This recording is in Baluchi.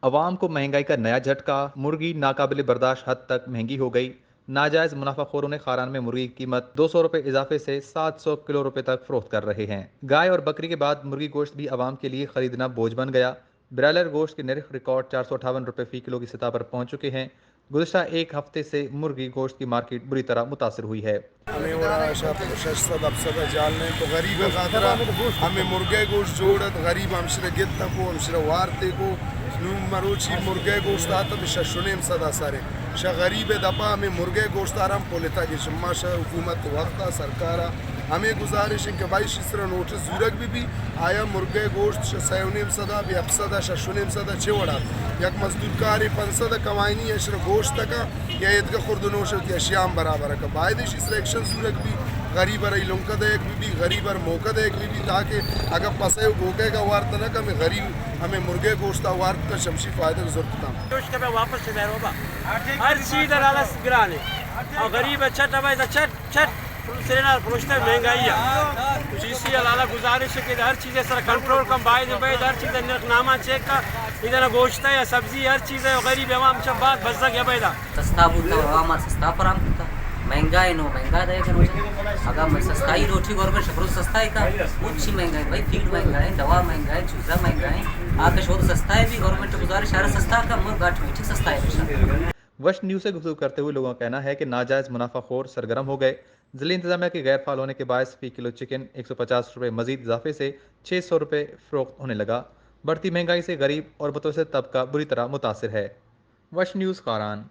عوام کو مہنگائی کا نیا جھٹکا، مرغی ناقابل برداشت حد تک مہنگی ہو گئی، ناجائز منافع خوروں نے خاران میں مرغی کی قیمت دو سو روپے اضافے سے سات سو کلو روپے تک فروخت کر رہے ہیں۔ گائے اور بکری کے بعد مرغی گوشت بھی عوام کے لیے خریدنا بوجھ بن گیا۔ برائلر گوشت کے نرخ ریکارڈ چار سو اٹھاون روپے فی کلو کی سطح پر پہنچ چکے ہیں۔ گزشتہ ایک ہفتے سے مرغی گوشت کی مارکیٹ بری طرح متاثر ہوئی ہے۔ ہمے وڑا شہ شش سد ہپت سد ءَ جال نہ انت تو غریب ءِ خاطرا ہمے مرگے گوشت جوڑ ات، غریب ہمشرا گت کو، ہمشرا وارتے کو۔ نوں مروچی مرگے گوشت آتا بہ شش و نیم سد ءَ سر انت۔ شہ غریب ءِ دپا ہمے مرگے گوشت آرام پولتا کہ شما شہ حکومت وقت ءَ سرکار ءَ ہمے گزارش انت کہ بھائی شی سرا نوٹس زورگ بہ بی، آیا مرگے گوشت شہ سئے و نیم سد ءَ بہ ہپت سد ءَ شش و نیم سد ءَ چے وڑا؟ یک مزدور کارے پنچ سد ءَ کمائنی اشرا گوشت تکا یا ایدگہ خورد و نوش وتی اشیاں برابر کن۔ باید ایشی سرا ایکشن زورگ بی، غریب ءَ را لنکہ دئیگ بہ بی، غریب ءَ را موقع دئیگ بہ بی، تاکہ اگہ پسئے و گوکئے گا وارت نہ کن، ہمے غریب ہمے مرگے گوشتا وارت کن، شمشی فائدہ زرت کن۔ گوشت کہ واپس چہ مہروبا۔ ہر چیز ءَ لالا گران ہے۔ اور غریب ءَ چٹ ابے دا چٹ، چٹ، سرے نال پروشتہ مہنگائی ہے۔ جی سی ءَ لالا گزارش ہے کہ ہر چیز ءِ سر کنٹرول کن، باید بید ہر چیز ءِ نرخ ناما چیک کن، ادھر گوشت ہے یا سبزی، ہر چیز ہے، غریب عوام چہ بعد بزگ ہے بیدا۔ سستا بوتا، عوام ءَ سستا فراہم کتا۔ مہنگا ہے نو مہنگا دے کر۔ اگر میں سستائی روٹی گورنمنٹ شکر سستا ہے کا، اچھی مہنگا ہے بھائی، فیڈ مہنگا ہے، دوا مہنگا ہے، چوزا مہنگا ہے۔ آ کہ شود سستا ہے بھی گورنمنٹ گزارش آ رہا سستا کا، مر گاٹ میٹھی سستا ہے بشا۔ وش نیوز سے گفتگو کرتے ہوئے لوگوں کا کہنا ہے کہ ناجائز منافع خور سرگرم ہو گئے۔ ضلع انتظامیہ کے غیر فعال ہونے کے باعث فی کلو چکن ایک سو پچاس روپے مزید اضافے سے چھ سو روپے فروخت ہونے لگا۔ بڑھتی مہنگائی سے غریب اور متوسط طبقہ بری طرح متاثر ہے۔ وش نیوز خاران۔